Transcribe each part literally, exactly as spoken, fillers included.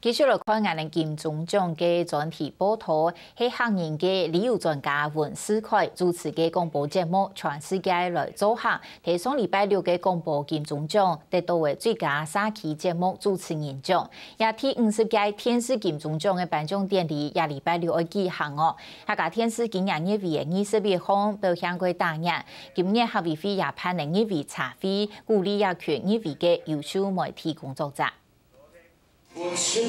繼續來看𠊎等金鐘獎个專題報導，係客人个旅遊專家溫士凱主持个廣播節目《全世界來做客》，在上禮拜六个廣播金鐘獎得到个最佳社區節目主持人獎。也第五十屆電視金鐘獎个頒獎典禮也禮拜六愛舉行哦。客家電視今年入圍个二十一項表現過打眼，今年客委會也辦了入圍茶會，鼓勵這群入圍个優秀媒體工作者。 第五十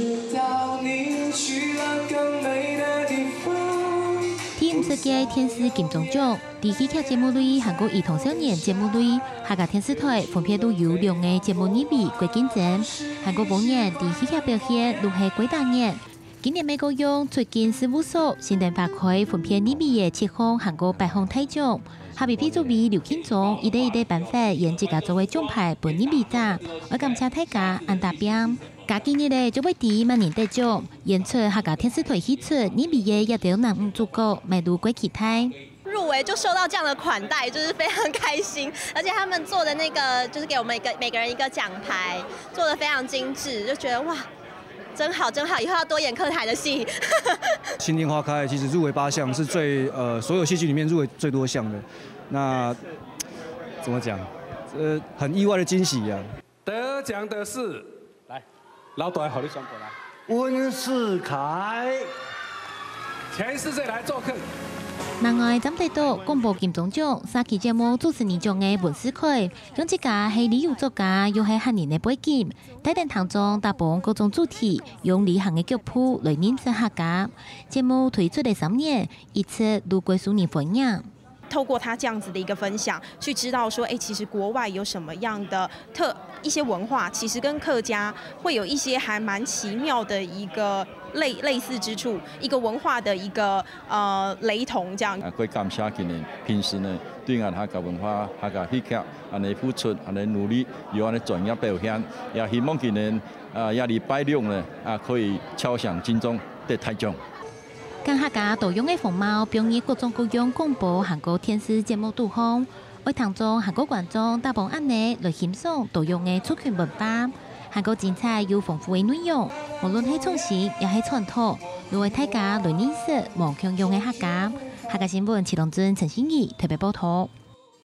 屆電視金鐘獎，在戲劇節目類還過兒童少年節目類，客家電視台分別都有兩個節目入圍過競爭，還過往年在戲劇表現都係過打眼。今年乜過用出境事務所新增發開分別入圍个七項還過八項大獎， 客委會主委劉慶忠一個一個頒發佢自家做个獎牌分入圍者，愛感謝大家恁打拚。加幾日咧就會知麼人得獎，演出客家電視台戲劇入圍个這兜男女主角，乜都過期待。入圍就受到這樣的款待，就是非常開心。而且他們做的那個，就是給我們一個每個人一個獎牌，做得非常精緻，就覺得哇，真好真好，以後要多演客台的戲。《心境花開》其實入圍八項是最呃所有戲劇裡面入圍最多項的。那怎麼講？呃，很意外的驚喜啊！得獎的是，來，老短好的雙本來。溫士凱。全世界來做客。另外，針對到廣播金鐘獎社區節目主持人獎个溫士凱，用自家係旅遊作家又係客人个背景，帶等聽眾踏上各種主題，用旅行个腳步來認識客家。節目推出了三年，一直都蓋受人歡迎。 透過他這樣子的一個分享，去知道說，哎，其實國外有什麼樣的特一些文化，其實跟客家會有一些還蠻奇妙的一個類類似之處，一個文化的一個呃雷同這樣。啊，過感謝佢等平時呢對𠊎客家文化、客家戲劇恁呢付出、恁呢努力，有恁呢專業表現，也希望佢等啊這禮拜六呢啊可以敲響金鐘得大獎。 將客家多樣个風貌放入各種各樣廣播還過電視節目肚項，愛聽眾還過觀眾打幫恁呢來欣賞多樣个族群文化，還過精彩又豐富个內容，無論係創新也係傳統，都愛大家來認識無共樣个客家。客家新聞，徐龍珍、陳心怡特別報導。